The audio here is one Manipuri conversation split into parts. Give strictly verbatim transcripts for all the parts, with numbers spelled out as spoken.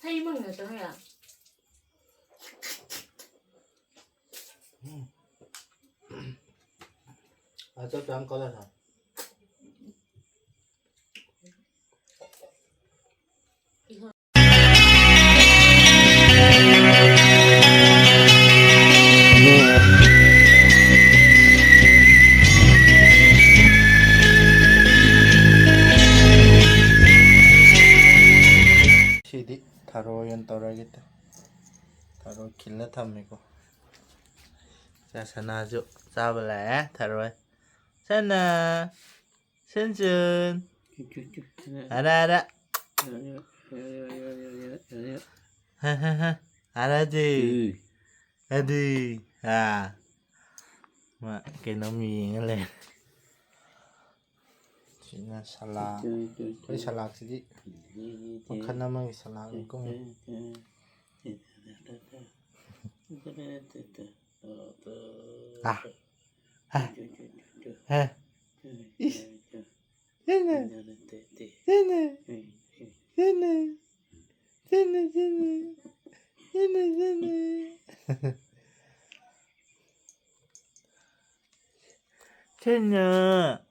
ꯍꯩ ꯃꯪꯅ ꯆꯪꯉꯦ꯫ ꯎꯝ꯫ ꯑꯆꯧ ꯆꯥꯡ ꯀꯧꯔ ꯊꯝ꯫ ꯁꯤꯗꯤ ꯊꯔꯣꯏ ꯑꯣꯏꯅ ꯇꯧꯔꯒꯦ꯫ ꯊꯔꯣꯏ ꯈꯤꯜꯂ ꯊꯝꯃꯦꯀꯣ꯫ ꯆꯥ ꯁꯅꯥꯁꯨ ꯆꯥꯕ ꯂꯥꯛꯑꯦ ꯊꯔꯣꯏ꯫ ꯁꯅꯥ! ꯁꯨꯟ ꯁꯨꯟ! ꯑꯔꯥ ꯑꯔꯥ! ꯍ ꯍ ꯍ! ꯑꯔꯥ ꯖꯤ! ꯎꯝ꯫ ꯑꯗꯤ! ꯑꯥ! ꯃꯥ ꯀꯩꯅꯣꯝ ꯌꯦꯡꯉ ꯂꯩ꯫ ꯁꯤꯅ ꯁꯂꯥꯗ꯫ ꯑꯩꯈꯣꯏ ꯁꯂꯥꯗꯁꯤꯗꯤ ꯃꯈꯜ ꯑꯃꯒꯤ ꯁꯂꯥꯗꯅꯤꯀꯣ꯫ ꯑꯥ꯫ ꯍꯥ꯫ ꯍꯥ꯫ ꯏꯁ꯫ ꯁꯤꯅ꯫ ꯁꯤꯅ꯫ ꯁꯤꯅ꯫ ꯁꯤꯅ꯫ ꯁꯤꯅ꯫ ꯁꯤꯅ꯫ ꯁꯤꯅ꯫ ꯁꯤꯅ꯫ ꯁꯦꯟꯅ꯫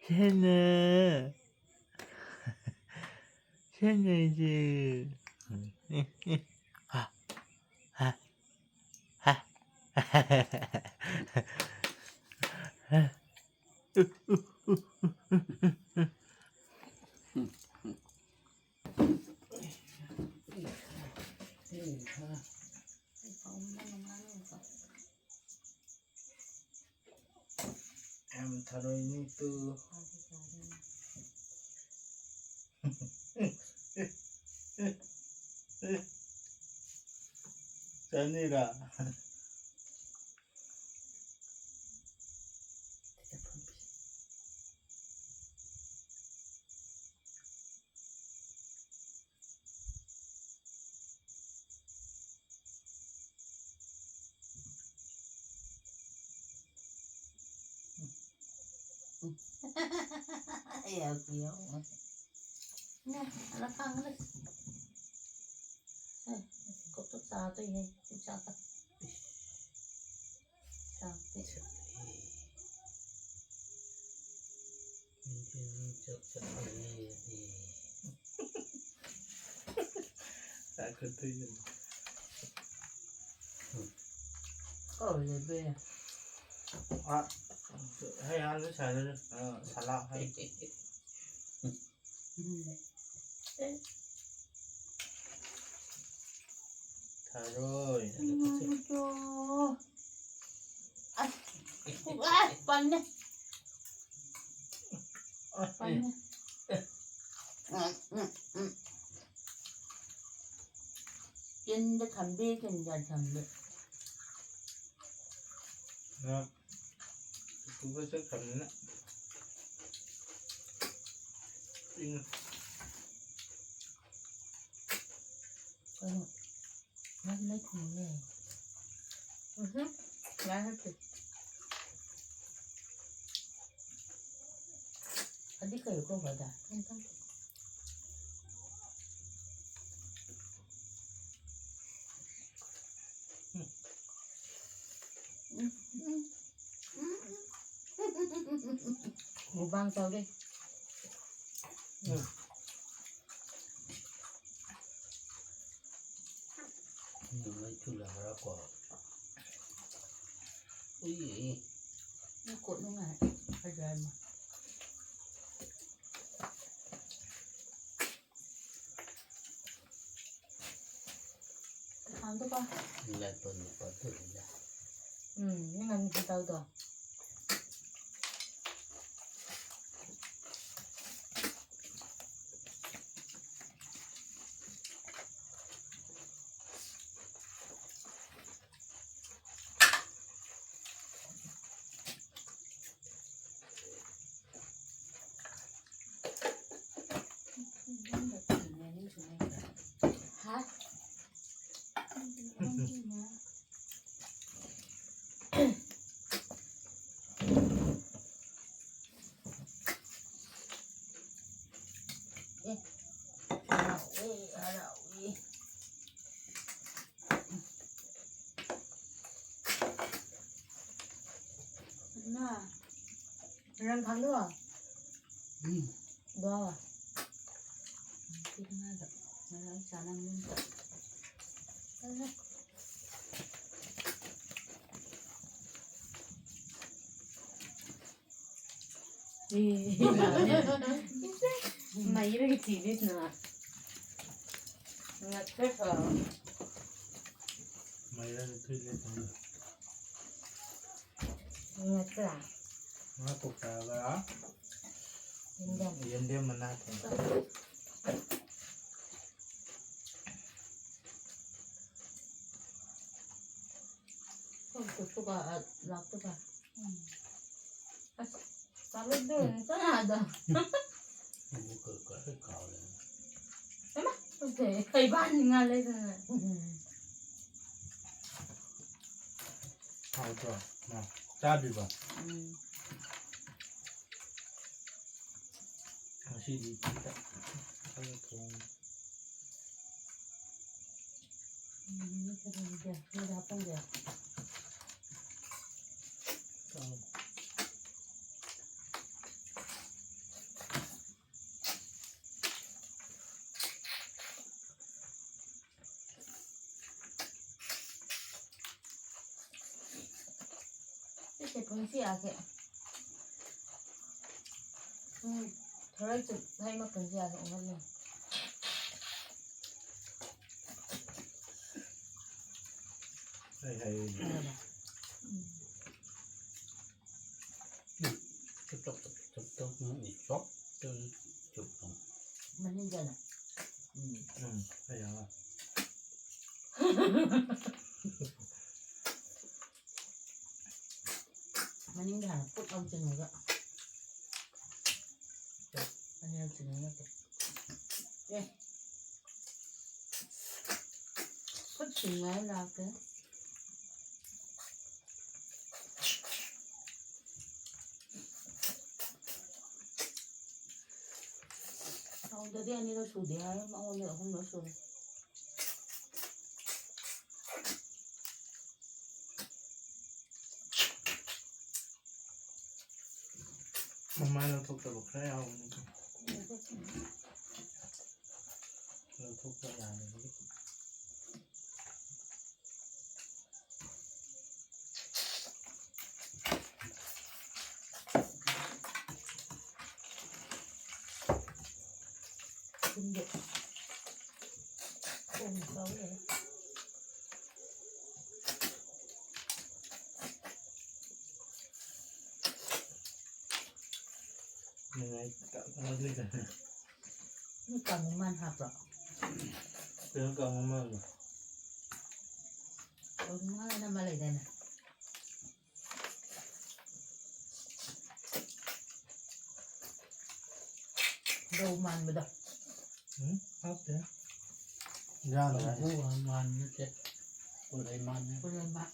ꯁꯦꯟꯅ꯫ ꯁꯦꯟꯅ ꯏꯆꯦ꯫ ꯍꯥ꯫ ꯍꯥ꯫ ꯍꯥ꯫ ꯌꯥꯝ ꯊꯔꯣꯏꯅꯤ ꯇꯨ꯫ ꯆꯥꯅꯤꯔꯥ? ꯅꯦ, ꯑꯂ ꯈꯥꯡꯒ ꯂꯩ꯫ ꯁꯦ, ꯀꯣꯛꯇ ꯆꯥꯗꯣꯏꯅꯦ, ꯆꯥꯛꯀ꯫ ꯆꯥꯛꯇꯤ꯫ ꯆꯥꯛ ꯆꯠꯂꯦ꯫ ꯆꯥꯛ ꯈꯨꯠꯇꯨꯏꯗꯨꯅꯤ꯫ ꯀꯧꯔꯦ ꯕꯦ꯫ ꯑ, ꯍꯩ ꯍꯥꯟꯅ ꯁꯥꯏꯗꯨꯅ, ꯑ, ꯁꯂꯥꯛ ꯍꯩ꯫ ꯎꯝ꯫ ꯊꯔꯣꯏ꯫ ꯉꯥꯏꯈꯣ꯫ ꯑꯁ, ꯑꯁ, ꯄꯟꯅꯦ꯫ ꯄꯟꯅꯦ꯫ ꯎꯝ, ꯎꯝ, ꯎꯝ꯫ ꯇꯤꯟꯗ ꯊꯝꯕꯤ, ꯇꯤꯟꯗ ꯊꯝꯕꯤ꯫ ꯉꯥ ꯄꯨꯕ ꯆꯠꯈ꯭ꯔꯕꯅꯤꯅ ꯏꯪꯉꯦ꯫ ꯀꯩꯅꯣ? ꯃꯩ, ꯃꯩ ꯊꯝꯃꯦ꯫ ꯎꯝꯍꯨꯝ꯫ ꯂꯥꯏ ꯍꯥꯏꯔꯛꯇꯦ꯫ ꯑꯗꯤ ꯀꯩ ꯀꯧꯕꯗ? ꯎꯝ, ꯎꯝ, ꯎꯝ, ꯎꯝ꯫ ꯃꯨꯛꯕꯥꯡ ꯇꯧꯔꯦ꯫ ꯎꯝ꯫ ꯅꯨꯃꯩ ꯆꯨꯜꯂ ꯈꯔ ꯀꯣ꯫ ꯎꯏ꯫ ꯅꯪ ꯀꯣꯠ ꯅꯨꯡꯉꯥꯏ꯫ ꯐꯖꯔꯃ꯫ ꯂꯥꯏꯄꯟ ꯄꯠꯇꯨꯔꯤꯅ꯫ ꯎꯝ, ꯅꯪ ꯉꯟꯅ ꯇꯧꯗꯣ꯫ ꯍꯥ? ꯍꯔꯥꯎꯏ꯫ ꯏꯃꯥ, ꯔꯪ ꯈꯥꯡꯗꯣ? ꯎꯝ꯫ ꯕꯥ꯫ ꯄꯤꯛꯅꯗ꯫ ꯉꯔꯥꯡ ꯆꯥꯅꯝ ꯌꯨꯝꯗ꯫ ꯃꯩꯔꯒ ꯊꯤꯗꯣꯏꯁꯤꯅ꯫ ꯉꯛꯈ꯭ꯔ ꯐꯕ꯫ ꯃꯩꯔꯒ ꯊꯨꯏ ꯂꯩ ꯊꯝꯃꯦ꯫ ꯉꯛꯈ꯭ꯔ? ꯉꯥ ꯀꯧꯇꯥꯒ ꯌꯦꯟꯗꯦꯝ꯫ ꯌꯦꯟꯗꯦꯝ ꯃꯅꯥ ꯊꯣꯡꯕ꯫ ꯂꯥꯛꯇꯕ꯫ ꯎꯝ꯫ ꯑꯁ, ꯆꯥꯂꯨꯛꯇ ꯑꯣꯏꯅ ꯆꯠꯂꯗ꯫ ꯏꯕꯨ ꯀ-, ꯀ-, ꯀꯥꯎꯔꯦ꯫ ꯍꯩꯃꯥ, ꯑꯣꯀꯦ, ꯀꯩ ꯕꯥꯅꯤ ꯉꯥ ꯂꯩꯗꯅ꯫ ꯎꯝ꯫ ꯍꯥꯎꯇ꯭ꯔꯣ? ꯃꯥ ꯆꯥꯗ꯭ꯔꯤꯕꯣ? ꯎꯝ꯫ ꯉꯁꯤꯗꯤ ꯈꯤꯇꯪ ꯊꯣꯡꯉꯦ꯫ ꯎꯝ, ꯃꯤ ꯀꯩꯅꯣꯒꯤ ꯒ꯭ꯌꯥꯁ ꯃꯩꯗ ꯍꯥꯞꯄꯝꯒꯦ꯫ ꯑꯥ꯫ ꯁꯤꯁꯦ ꯄꯨꯟꯁꯤ ꯌꯥꯁꯦ꯫ ꯎꯝ, ꯊꯔꯣꯏ ꯆꯨꯞ ꯍꯩ ꯃꯄꯨꯟꯁꯤ ꯌꯥꯁꯦ ꯑꯣꯟꯍꯜꯂꯦ꯫ ꯑꯩ ꯍꯥꯏꯔꯤꯅꯦ꯫ ꯎꯝ꯫ ꯎꯝ, ꯆꯨꯞ, ꯆꯨꯞ, ꯆꯨꯞ, ꯆꯨꯞ, ꯆꯨꯞ, ꯆꯨꯞ, ꯆꯨꯞ, ꯆꯨꯞ꯫ ꯃꯅꯤꯡꯗꯅ꯫ ꯎꯝ, ꯎꯝ, ꯑꯩ ꯌꯥꯔꯦ꯫ ꯃꯅꯤꯡꯗ ꯍꯥꯟꯅ ꯄꯨꯠ ꯂꯥꯎ ꯆꯤꯡꯉꯒ꯫ ꯑꯅꯤꯔꯛ ꯆꯤꯡꯉꯒ ꯅꯠꯇꯦ꯫ ꯑꯦ꯫ ꯈꯨꯠ ꯁꯤꯡꯉꯥꯏ ꯂꯥꯛꯀꯦ꯫ ꯃꯉꯣꯟꯗꯗꯤ ꯑꯅꯤꯔꯛ ꯁꯨꯗꯦ ꯍꯥꯏ, ꯃꯉꯣꯟꯗ ꯑꯍꯨꯝꯂꯛ ꯁꯨꯔꯦ꯫ ꯃꯃꯥꯏ ꯂꯧꯊꯣꯛꯇꯕ ꯈꯔ ꯌꯥꯎꯕꯅꯤ꯫ ꯂꯧꯊꯣꯛꯄ ꯌꯥꯗꯕꯒꯤ꯫ ꯊꯨꯝꯗꯣ ꯊꯣꯡ ꯆꯥꯎ ꯂꯩꯔꯦ꯫ ꯅꯨꯡꯉꯥꯏ ꯇꯞꯅ ꯂꯩꯗꯅ꯫ ꯅꯣꯏ ꯀꯥꯡꯉꯧ ꯃꯥꯟ ꯍꯥꯞꯄ꯭ꯔꯣ? ꯀꯩꯅꯣ ꯀꯥꯡꯉꯧ ꯃꯥꯟꯕ? ꯀꯥꯡꯉꯧ ꯃꯥꯟ ꯑꯃ ꯂꯩꯗꯥꯏꯅꯦ? ꯔꯧ ꯃꯥꯟꯕꯗꯣ꯫ ꯎꯝ, ꯍꯥꯞꯇꯦ꯫ ꯏꯟꯖꯥꯡꯗ ꯍꯥꯏ꯫ ꯔꯧ ꯃꯥꯟ ꯅꯠꯇꯦ꯫ ꯄꯨꯂꯩ ꯃꯥꯟꯅꯦ꯫ ꯄꯨꯂꯩ ꯃꯥꯟ꯫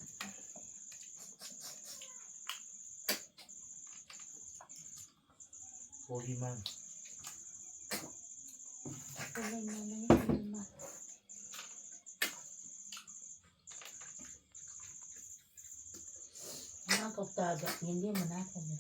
ꯄꯨꯂꯩ ꯃꯥꯟ꯫ ꯄꯨꯂꯩ ꯃꯥꯟ, ꯄꯨꯂꯩ ꯃꯥꯟ꯫ ꯉꯥ ꯀꯧꯇꯥꯗ ꯌꯦꯟꯗꯦꯝ ꯃꯅꯥ ꯊꯝꯃꯦ꯫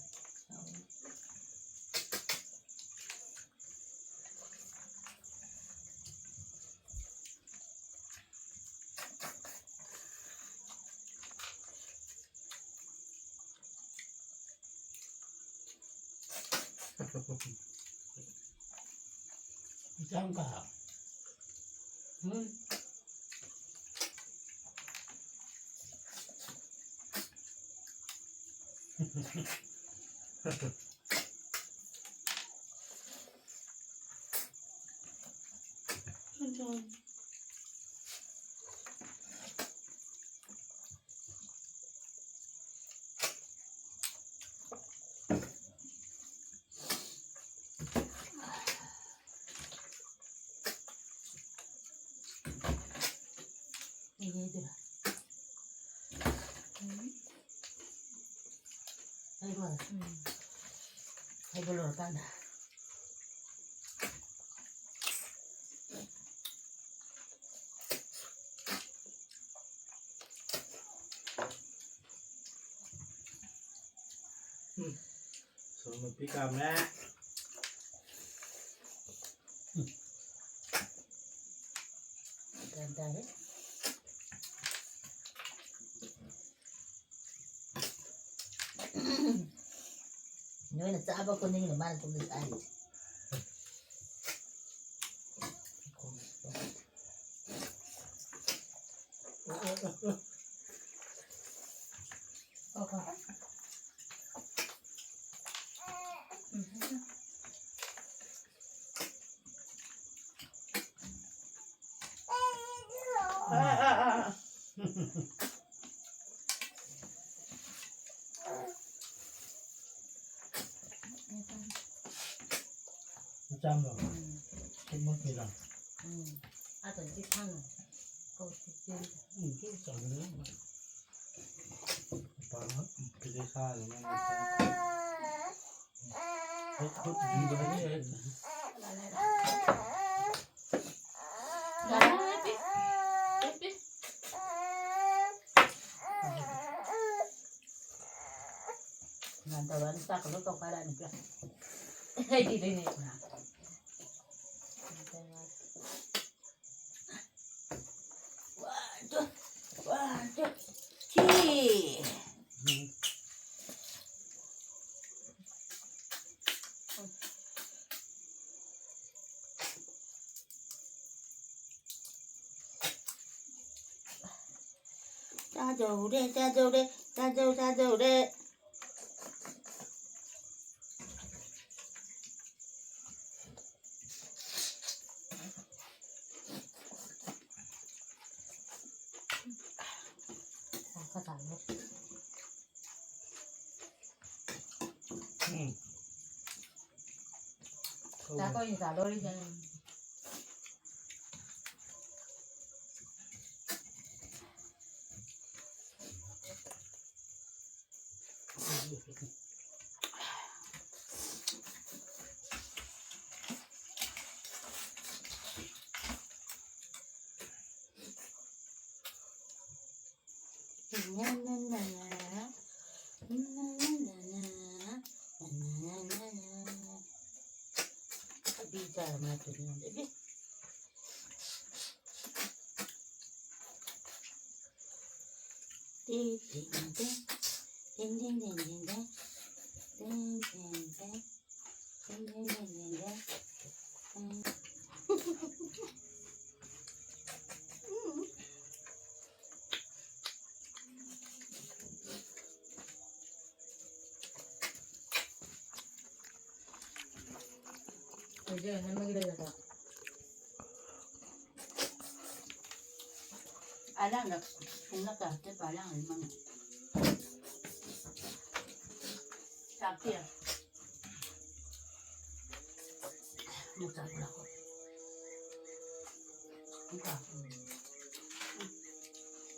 ꯏꯟꯖꯥꯡ ꯀ ꯎꯝ꯫ ꯌꯩꯗꯣꯏꯔꯥ? ꯎꯝ꯫ ꯍꯩꯔꯣ? ꯎꯝ꯫ ꯍꯩꯕ ꯂꯣꯏꯔꯀꯥꯟꯗ꯫ ꯅꯨꯄꯤ ꯀꯥꯝꯃꯦ꯫ ꯒ꯭ꯌꯥꯟ ꯇꯥꯔꯦ꯫ ꯅꯣꯏꯅ ꯆꯥꯕ ꯈꯨꯗꯤꯡꯒꯤ ꯃꯥꯅ ꯄꯨꯟꯅ ꯆꯥꯔꯤꯁꯦ꯫ ꯆꯥꯝꯕ꯭ꯔꯣ? ꯎꯝ꯫ ꯈꯨꯠꯃꯛꯀꯤꯔꯣ? ꯎꯝ꯫ ꯑꯗꯨꯗꯤ ꯈꯪꯉꯦ꯫ ꯀꯧꯁꯤ ꯆꯦꯟ꯫ ꯎꯝ, ꯆꯞ ꯆꯥꯕꯅꯦ꯫ ꯅꯨꯄꯥꯅ ꯐꯤꯖꯦꯠ ꯁꯥꯔꯗꯅ ꯂꯩꯇꯦ꯫ ꯍꯦꯛ ꯈꯨꯠ ꯌꯨꯡꯕ ꯍꯦꯛ ꯌꯥꯏ꯫ ꯉꯟ ꯇꯧꯔꯛꯑꯅꯤ, ꯆꯥꯛꯀ ꯂꯣꯏ ꯀꯧꯈꯠꯂꯛꯑꯅꯤ꯫ ꯑꯩꯗꯤ ꯂꯣꯏꯅ One, two, one, two, three. ꯆꯥꯗꯧꯔꯦ, ꯆꯥꯗꯧꯔꯦ, ꯆꯥꯗꯧ, ꯆꯥꯗꯧꯔꯦ꯫ ꯎꯝ꯫ ꯆꯥꯛ ꯑꯣꯏꯅ ꯆꯥꯗꯧꯔꯤꯁꯦ꯫ ꯃꯥ ꯇꯨꯗꯤ ꯉꯝꯗꯦ꯫ ꯇꯤꯡ ꯇꯤꯡ ꯇꯤꯡ꯫ ꯇꯤꯡ ꯇꯤꯡ ꯇꯤꯡ ꯇꯤꯡ ꯇꯤꯡ꯫ ꯇꯤꯡ ꯇꯤꯡ ꯇꯤꯡ꯫ ꯇꯤꯡ ꯇꯤꯡ ꯇꯤꯡ ꯇꯤꯡ ꯇꯤꯡ꯫ ꯎꯝ꯫ ꯍꯧꯖꯤꯛ ꯅꯝꯃꯒ ꯂꯩꯔꯕ? ꯑꯂꯥꯡꯗ ꯁꯨꯡꯂꯛꯇ ꯍꯥꯞꯆꯤꯟꯕ ꯑꯂꯥꯡ ꯑꯅꯤꯃꯛꯅꯦ꯫ ꯆꯥꯛꯇꯤ? ꯑꯃꯨꯛ ꯆꯥꯛ ꯂꯥꯛꯑꯣ꯫ ꯑꯃꯨꯛꯀ꯫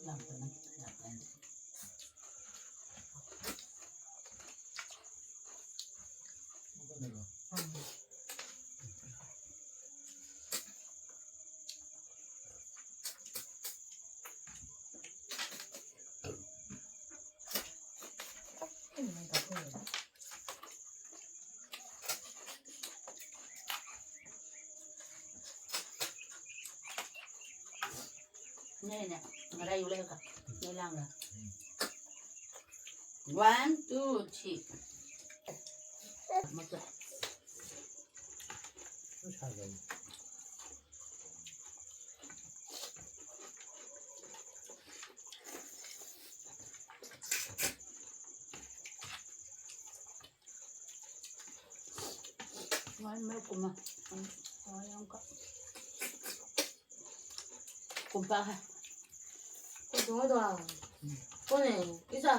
ꯌꯥꯝ ꯀꯟꯅ ꯌꯥꯝ ꯀꯟꯅ꯫ ꯅꯦꯅꯦ, ꯉꯔꯥꯏ ꯌꯨ ꯂꯩ ꯀ ꯅꯦ ꯂꯥꯡꯒ꯫ One, two, three. ꯃꯆꯥ꯫ ꯃꯔꯛ ꯀꯨꯝꯃ꯫ ꯀꯨꯝꯄꯥ꯫ ꯀꯣꯅꯦ, ꯏꯆꯥ꯫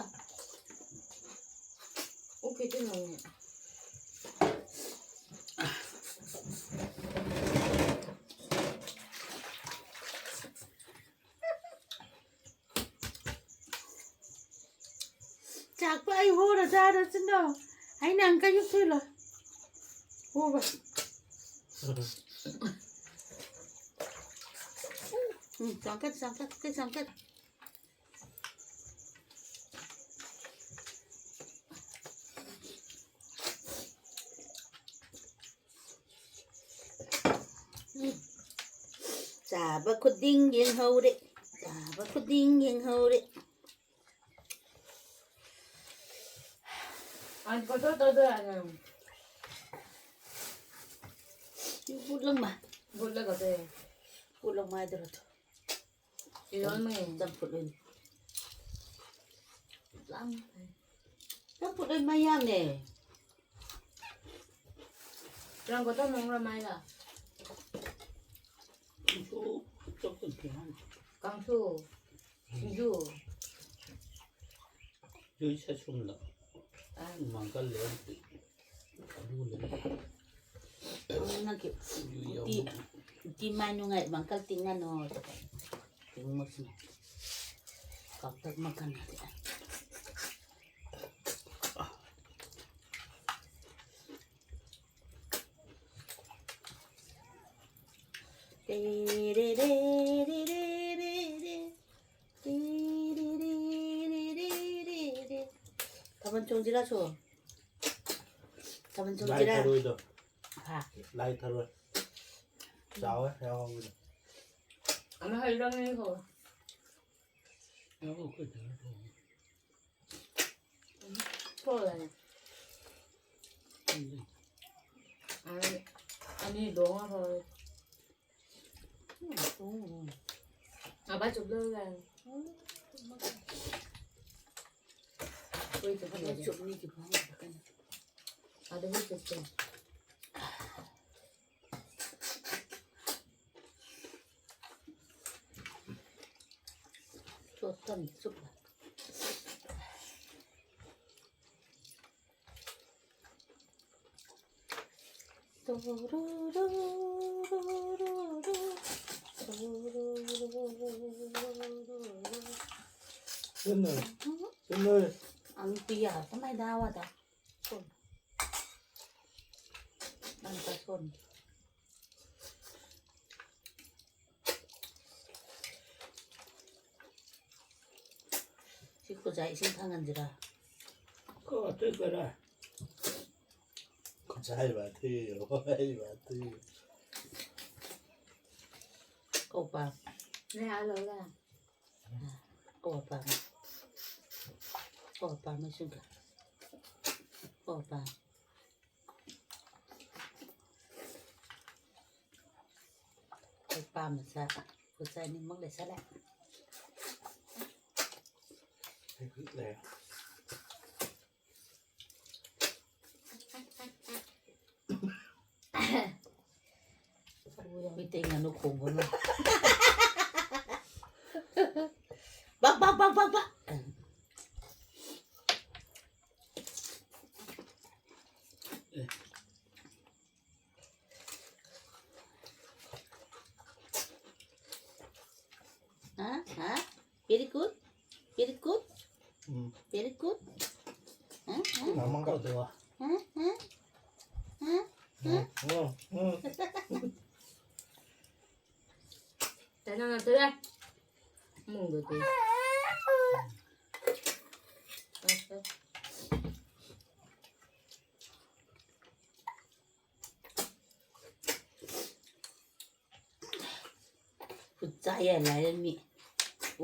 ꯑꯣꯀꯦ, ꯇꯤꯟꯅꯧꯅꯦ꯫ ꯆꯥꯛꯄ ꯑꯩ ꯍꯣꯔ ꯆꯥꯔꯁꯤꯅꯣ꯫ ꯑꯩꯅ ꯑꯪꯀ ꯌꯨꯛ ꯊꯤꯜꯂꯣ꯫ ꯍꯣꯕ꯫ ꯎꯝ, ꯆꯥꯡꯀꯠ, ꯆꯥꯡꯀꯠ, ꯀꯩ ꯆꯥꯡꯀꯠ꯫ ꯆꯥꯕ ꯈꯨꯗꯤꯡ ꯌꯦꯡꯍꯧꯔꯦ, ꯆꯥꯕ ꯈꯨꯗꯤꯡ ꯌꯦꯡꯍꯧꯔꯦ꯫ ꯑꯗꯨ ꯄꯪꯇꯧ ꯇꯧꯗꯣꯏꯔꯥ ꯅꯪ? ꯕꯨꯠꯂꯪꯃ꯫ ꯕꯨꯠꯂꯒ ꯇꯧ꯫ ꯕꯨꯠꯂꯪꯃ ꯍꯥꯏꯗꯣꯏꯔꯣ? ꯏꯔꯣꯟꯕ ꯌꯦꯡ꯫ ꯆꯝꯐꯨꯠ ꯑꯣꯏꯅ꯫ ꯂꯥꯡ꯫ ꯆꯝꯐꯨꯠ ꯑꯣꯏꯅ ꯃꯌꯥꯝꯅꯦ꯫ ꯔꯪ ꯀꯣꯇ ꯃꯣꯡꯔ ꯃꯥꯏꯒ꯫ ꯀꯥꯡꯁꯨ ꯆꯝꯐꯨꯠ ꯀꯌꯥ꯫ ꯀꯥꯡꯁꯨ꯫ ꯁꯤꯡꯖꯨ꯫ ꯌꯨꯏ ꯁꯦ ꯁꯨꯝꯂ꯫ ꯑꯥ꯫ ꯃꯪꯒꯜ ꯂꯩꯔꯝꯗꯦ꯫ ꯑꯗꯨ ꯂꯩꯔꯝꯗꯦ꯫ ꯅꯪꯒꯤ ꯌꯨꯏ ꯎꯇꯤ, ꯌꯥꯎꯕ꯫ ꯎꯇꯤ ꯃꯥꯏ ꯅꯨꯡꯉꯥꯏ ꯃꯪꯒꯜ ꯇꯤꯡꯉꯅꯣ꯫ ꯇꯤꯡꯉꯣ ꯁꯤꯅ꯫ ꯀꯥꯡꯇꯛ ꯃꯪꯒꯜ ꯍꯥꯏꯗꯤ꯫ ꯇꯦꯔꯦ ꯔꯦ ꯔꯦ ꯔꯦ ꯔꯦ ꯔꯦ꯫ ꯇꯦꯔꯦ ꯔꯦ ꯔꯦ ꯔꯦ ꯔꯦ ꯔꯦ꯫ ꯊꯥꯕꯜ ꯆꯣꯡꯁꯤꯔꯥ ꯁꯣ? ꯊꯥꯕꯜ ꯂꯥꯏ ꯆꯣꯡꯁꯤꯔꯥ? ꯊꯔꯣꯏꯗꯣ꯫ ꯍꯥ? ꯂꯥꯏ ꯊꯔꯣꯏ꯫ ꯆꯥꯎꯋꯦ, ꯌꯥꯎꯍꯧꯕꯗꯣ꯫ ꯑꯃ ꯍꯩꯔꯪꯅꯦ ꯀꯣ꯫ ꯌꯥꯎꯍꯧ ꯑꯩꯈꯣꯏ ꯊꯔꯣꯏ ꯊꯣꯡꯉꯦ꯫ ꯊꯣꯛꯂꯦ꯫ ꯎꯝ꯫ ꯑꯅꯤ, ꯑꯅꯤ ꯗꯣꯡꯉ ꯊꯣꯛꯂꯦ꯫ ꯎꯝ, ꯎꯝ꯫ ꯑꯕꯥ ꯆꯨꯞꯂꯒ꯫ ꯎꯝ꯫ ꯍꯣꯏ, ꯆꯨꯞꯂꯒ꯫ ꯑꯕꯥ ꯆꯨꯞꯅꯤ ꯆꯨꯞꯄ ꯍꯧꯔꯛꯀꯅꯤ꯫ ꯑꯗꯨ ꯍꯣꯏ ꯆꯨꯞꯄꯦ꯫ ꯆꯣꯠꯇꯅꯤ ꯆꯨꯞꯄ꯫ ꯆꯨꯝꯃꯦ꯫ ꯆꯨꯝꯃꯦ꯫ ꯑꯪ ꯄꯤꯌꯥ ꯀꯃꯥꯏ ꯗꯥꯋꯥꯗ꯫ ꯁꯣꯝ꯫ ꯅꯪ ꯆꯥ ꯁꯣꯝ꯫ ꯁꯤ ꯈꯨꯖꯥꯏ ꯏꯁꯤꯡ ꯊꯥꯡꯍꯟꯁꯤꯔꯥ? ꯀꯣ, ꯑꯇꯩ ꯀꯔꯥꯏ? ꯈꯨꯖꯥꯏ ꯕꯥꯊꯤ, ꯍꯣꯏ ꯕꯥꯊꯤ꯫ ꯀꯧꯄꯥ꯫ ꯂꯩꯍꯥ ꯂꯧ ꯂꯥꯛꯑꯦ꯫ ꯀꯧꯄꯥ꯫ ꯀꯧꯄꯥ ꯃꯁꯨꯡꯒ꯫ ꯀꯧꯄꯥ꯫ ꯀꯧꯄꯥ ꯃꯆꯥ꯫ ꯀꯨꯆꯥꯏ ꯑꯅꯤꯃꯛ ꯂꯩꯁꯜꯂꯦ꯫ ꯂꯩ꯫ ꯃꯩꯇꯩ ꯉꯥꯅꯨ ꯈꯣꯡꯕꯅ꯫ ꯕꯛ, ꯕꯛ, ꯕꯛ, ꯕꯛ, ꯕꯛ꯫ ꯍꯥ? ꯍꯥ? Very good. Very good. ꯎꯝ꯫ Very good. ꯍꯥ? ꯍꯥ? ꯃꯃꯥꯡ ꯀꯧꯗꯧꯕ꯫ ꯍꯥ? ꯍꯥ? ꯍꯥ? ꯎꯝ, ꯎꯝ, ꯎꯝ꯫ ꯇꯥꯏꯅ ꯉꯥꯛꯇ ꯌꯥꯏ꯫ ꯏꯃꯨꯡꯗꯗꯤ꯫ ꯈꯨꯠ ꯆꯥ ꯌꯥꯏ ꯂꯥꯏꯔꯦ ꯃꯤ꯫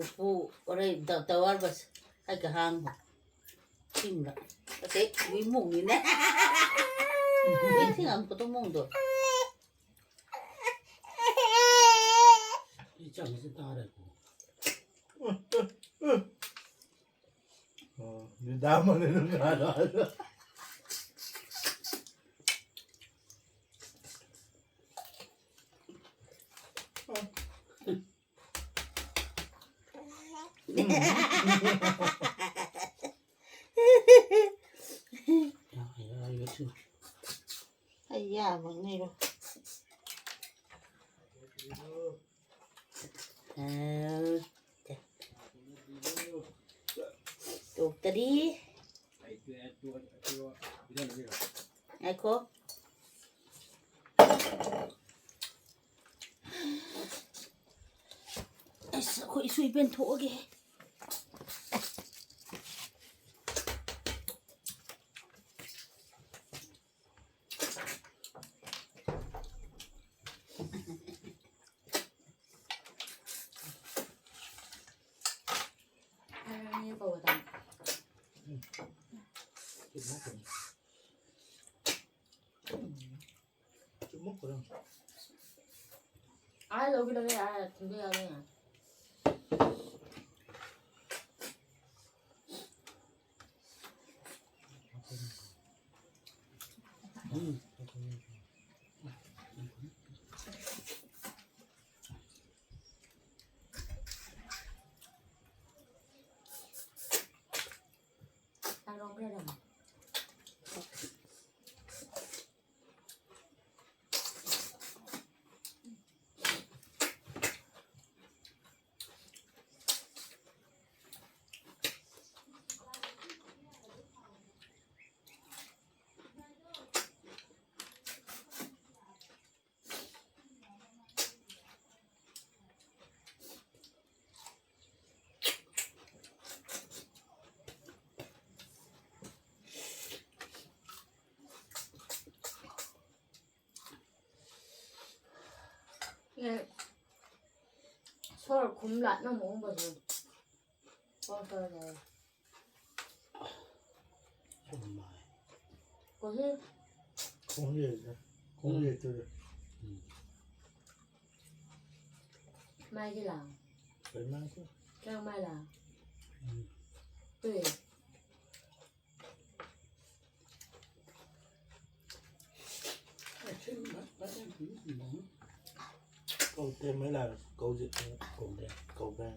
ꯎꯄꯨ ꯑꯣꯔꯩ ꯗ-, ꯇꯋꯥꯔ ꯕꯁ ꯍꯥꯏ ꯀ ꯍꯥꯡꯕ꯫ ꯊꯤꯡꯕ꯫ ꯑꯁꯦ ꯃꯤ ꯃꯨꯡꯅꯤꯅꯦ꯫ ꯃꯤ ꯊꯤꯡꯉꯝ ꯀꯇꯣ ꯃꯨꯡꯗꯣ꯫ ꯏꯆꯝꯁꯤ ꯇꯥꯔꯦꯀꯣ꯫ ꯎꯝ, ꯅꯨꯡꯗꯥꯡ ꯑꯃ ꯂꯩꯔꯝ ꯀꯥꯟꯗ꯫ ꯑꯩ ꯌꯥꯕ ꯉꯩꯔꯣ꯫ ꯑꯥ, ꯇꯣꯛꯇꯔꯤ꯫ ꯉꯥꯏꯈꯣ꯫ ꯑꯁ, ꯑꯩꯈꯣꯏ ꯏꯁꯨ ꯏꯕꯦꯟ ꯊꯣꯛꯑꯒꯦ꯫ ꯑꯥ ꯂꯧꯒꯦ ꯂꯧꯒꯦ ꯑꯥ ꯊꯤꯟꯕ ꯌꯥꯅꯤ꯫ ꯁꯣꯔ ꯈꯨꯝ ꯂꯥꯠꯅ ꯃꯑꯣꯡꯕꯁꯦ꯫ ꯄꯥꯎ ꯇꯥꯔꯦ꯫ ꯀꯣꯍꯤ꯫ ꯈꯣꯡ ꯌꯩꯗ꯫ ꯈꯣꯡ ꯎꯝ꯫ ꯌꯩꯗꯣꯏꯔ? ꯎꯝ꯫ ꯃꯥꯏꯒꯤ ꯂꯥꯎ꯫ ꯀꯩ ꯃꯥꯏꯒꯤ? ꯀꯌꯥꯝ ꯃꯥꯏ ꯂꯥꯎ? ꯎꯝ꯫ ꯇꯨꯏ꯫ ꯀꯧꯗꯦ, ꯃꯩ ꯂꯥꯛꯑꯦ꯫ ꯀꯧꯁꯦ, ꯀꯧꯗꯦ, ꯀꯧꯗꯦ꯫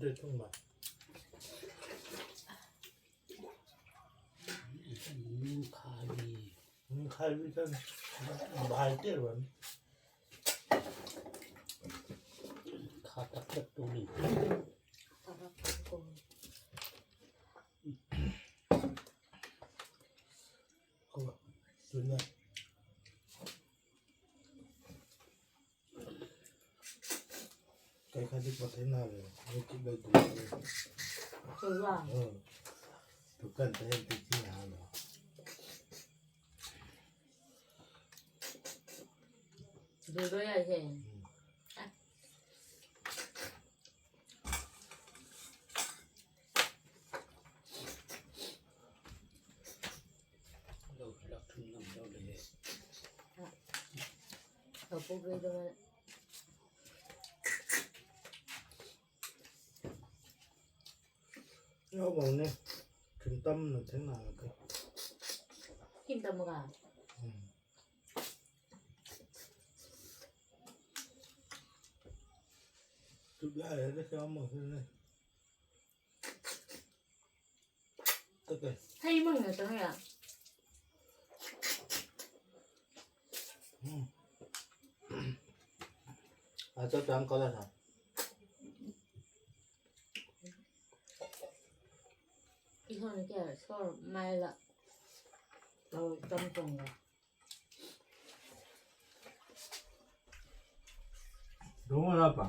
ꯑꯗꯨ ꯊꯨꯝꯕ꯫ ꯅꯤꯡꯈꯥꯏꯕꯤ꯫ ꯅꯤꯡꯈꯥꯏꯕꯤ ꯆꯪ-, ꯚꯥꯏ ꯇꯦꯔꯕꯅꯤ꯫ ꯈꯥ ꯇꯛ ꯇꯛ ꯇꯧꯅꯤ꯫ ꯍꯣꯏ, ꯑꯗꯨꯅ ꯀꯩ ꯈꯗꯤ ꯄꯣꯊꯩ ꯅꯥꯔꯦ, ꯃꯤꯠꯀꯤ ꯂꯩꯇ꯭ꯔꯦ꯫ ꯆꯨꯔꯥ? ꯎꯝ꯫ ꯗꯨꯀꯥꯟꯗ ꯍꯦꯛ ꯇꯤꯊꯤ ꯍꯥꯜꯂꯣ꯫ ꯂꯣꯏꯔꯦ ꯍꯥꯏꯁꯦ꯫ ꯎꯝ꯫ ꯂꯧ ꯍꯤꯗꯥꯛ ꯊꯨꯝ ꯅꯝꯗꯧ ꯂꯩꯌꯦ꯫ ꯂꯧꯕꯨꯛ ꯂꯩꯗꯕ꯫ ꯌꯥꯎꯕꯅꯦ꯫ ꯊꯤꯟꯇꯝꯅ ꯊꯦꯡꯅꯔꯒ꯫ ꯊꯤꯟꯇꯝꯒ? ꯎꯝ꯫ ꯆꯨꯞ ꯌꯥꯔꯦꯗ, ꯁꯤ ꯑꯃꯈꯛꯅꯦ꯫ ꯇꯠꯂꯦ꯫ ꯍꯩ ꯃꯪꯅ ꯆꯪꯉꯦ꯫ ꯎꯝ꯫ ꯑꯆꯧ ꯆꯥꯝ ꯀꯂꯔ ꯁꯥ꯫ ꯏꯁꯣꯔꯅ ꯀꯌꯥ ꯁꯣꯔ ꯃꯥꯏꯂ ꯂꯧ ꯆꯝꯊꯣꯡꯒ꯫ ꯗꯣꯡ ꯂꯥꯛꯄ꯫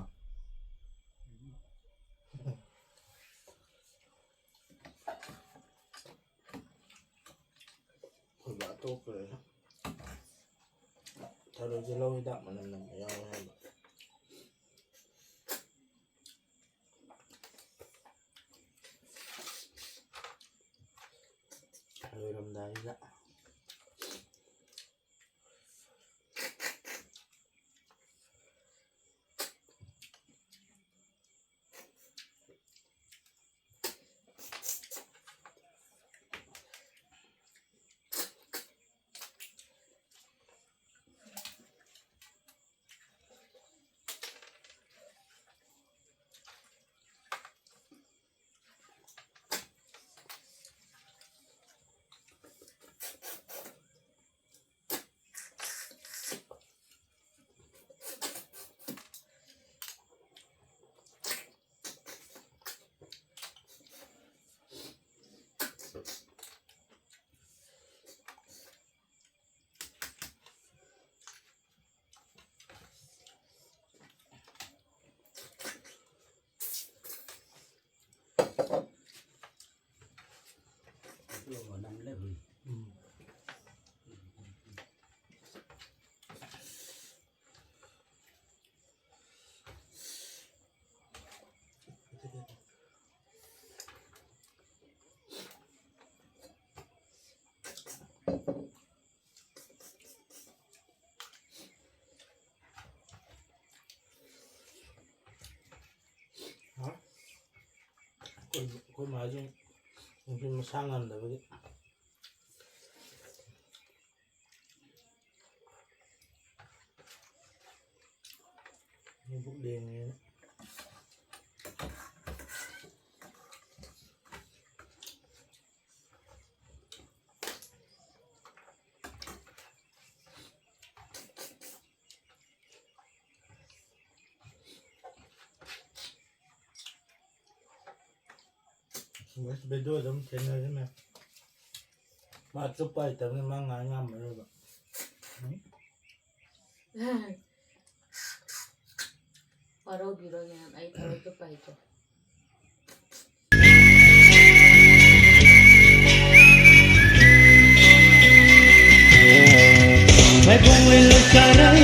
ꯑꯩꯈꯣꯏ ꯕꯥ ꯇꯣꯛꯈ꯭ꯔꯦ꯫ ꯊꯔꯣꯏꯁꯦ ꯂꯧ ꯍꯤꯗꯥꯛ ꯃꯅꯝ ꯅꯝꯕ ꯌꯥꯎꯋꯦ ꯍꯥꯏꯕ꯫ ꯂꯣꯏꯔꯝꯗꯥꯏꯁꯤꯗ꯫ ꯑꯩꯈꯣꯏ ꯑꯩꯈꯣꯏ ꯃꯥꯁꯨ ꯅꯨꯄꯤ ꯃꯁꯥ ꯉꯝꯗꯕꯒꯤ ꯃꯕꯨꯛ ꯂꯦꯡꯉꯦꯅ꯫ ꯋꯦꯁ ꯚꯤꯗꯤꯑꯣ ꯑꯗꯨꯝ ꯊꯦꯡꯅꯔꯤ ꯃꯌꯥꯝ꯫ ꯃꯥ ꯆꯨꯞꯄ ꯍꯩꯇꯕꯅꯤ, ꯃꯥ ꯉꯥꯏ ꯉꯝꯃꯔꯣꯏꯕ꯫ ꯎꯝ? ꯋꯥꯔꯧꯕꯤꯔꯣꯏ ꯃꯌꯥꯝ, ꯑꯩ ꯊꯔꯣꯏ ꯆꯨꯞꯄ ꯍꯩꯇꯦ꯫ ꯃꯥꯏꯕꯣꯡ ꯂꯣꯏ ꯆꯥꯔꯝ